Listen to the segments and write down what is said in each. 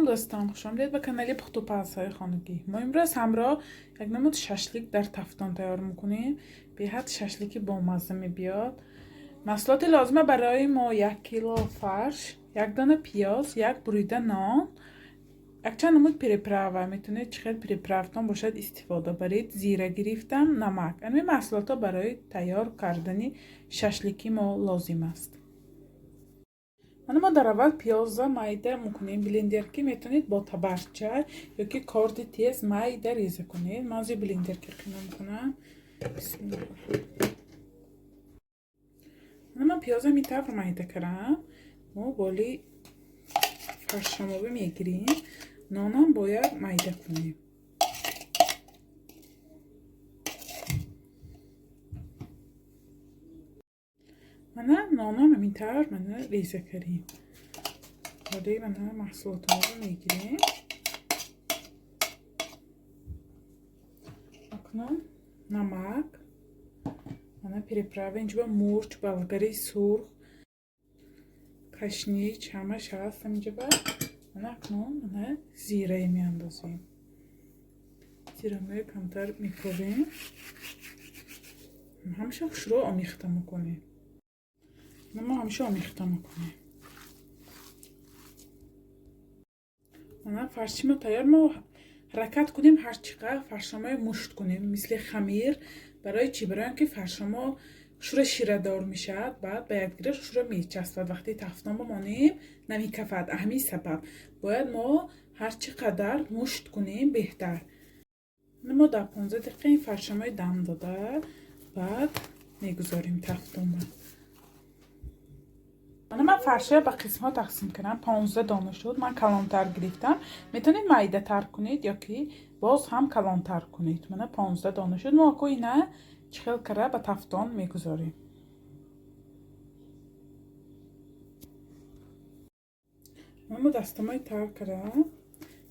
Дӯстон, хушомадед ба канали Пухтупазҳои хонагӣ. Мо имрӯз ҳамроҳ як намуд шашлик дар тафтон тайёр мекунем. Беҳад шашлики бомазза мебиёд. Маҳсулоти лозима барои мо 1 кило фарш, як дона пиёз, як бурида нон, якчанд намуд приправа. Метавонед чӣ хел приправатон бошад истифода баред. Зира гирифтам, намак. Ҳамин маҳсулотҳо барои тайёр кардани шашлики мо лозим аст. Мана мо дар аввал пиёза майда мекунем. Блендерки метавонед бо табарча ёки корди тез майда реза кунед. Ман зи блендерки қима мекунам. Бисмиллоҳ. Мана ман пиёза ин тавр майда кардам. Мо боли фаршамобӣ мегирем. Нонам бояд майда кунем. Мана нонам ҳамин тавр мана реза кардем. Ҳоле мана маҳсулотҳоро мегирем. Акнун намак, мана приправа, инҷо мурч, болгари сурх, кашнич ҳамаш ҳаст ҳаминҷо. Мана акнун мана зирае меандозем. Зирамоя камтар мекобем. Ҳамаша хушрӯ омехта мекунем. Мо ҳамеша омехта мекунем. Мана фарши мо тайёр. Мо ҳаракат кунем ҳарчи қадр фаршамоя мушт кунем, мисли хамир. Барои чӣ? Барои он ки фаршамо хушрӯ ширадор мешавад, баъд ба якдигар хушрӯ мечаспад. Вақте тафтон бимонем, намекафад. Ҳамин сабаб бояд мо ҳарчи қадар мушт кунем беҳтар. Мо дар 15 дақиқа ин фаршамои дам дода, баъд мегузорем тафтонба. Мана ман фаршаро ба қисмҳо тақсим кардам. 15 дона шуд. Ман калонтар гирифтам. Метавонед майдатар кунед ёки боз ҳам калонтар кунед. Мана 15 дона шуд. Мо ако ина чӣ хел карда ба тафтон мегузорем. Мо дастамои тар карда,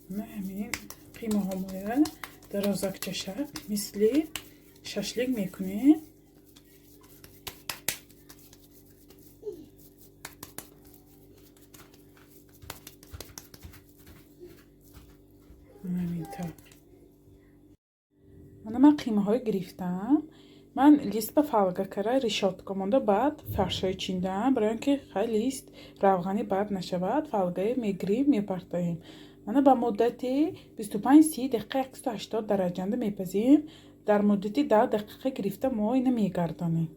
мана ҳамин қимаҳомоя дарозакчашак мисли шашлик мекунем. Ҳамин тавр. Мана ман қимаҳое гирифтам. Ман лист ба фолга карда решётка монда, баъд фаршҳои чиндаам, барои он ки хай лист равғани бад нашавад, фолгае мегирем, мепартоем. Мана ба муддати 25-30 дақиқа 180 дараҷанда мепазем. Дар муддати 10 дақиқа гирифта мо ина мегардонем.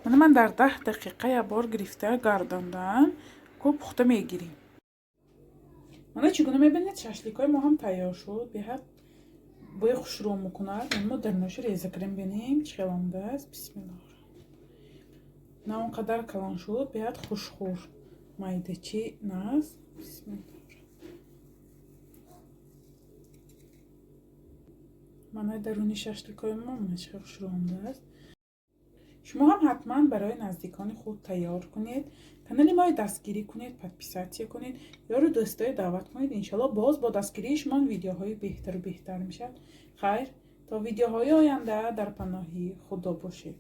Мана ман дар 10 дақиқа як бор гирифта гардондам, ку пухта мегирем. Мана чӣ гуна мебинед, шашликҳои мо ҳам тайёр шуд. Беҳад бӯи хушрӯ мекунад. Мо даруношо реза кардем, бинем чӣ хел омадааст. Бисмиллоҳ. На он қадар калон шуд, беҳад хушхӯр. Майдачи наст. Бисмиллоҳ. Мана даруни шашликҳои мо мана чӣ хел хушрӯ омадааст. Шумо ҳам ҳатман барои наздикони худ тайёр кунед. Канали моро дастгирӣ кунед, подписаться кунед, ёру дӯстое даъват кунед. Иншалло боз бо дастгирии шумо видеоҳои беҳтару беҳтар мешавад. Хайр, то видеоҳои оянда дар паноҳи Худо бошед.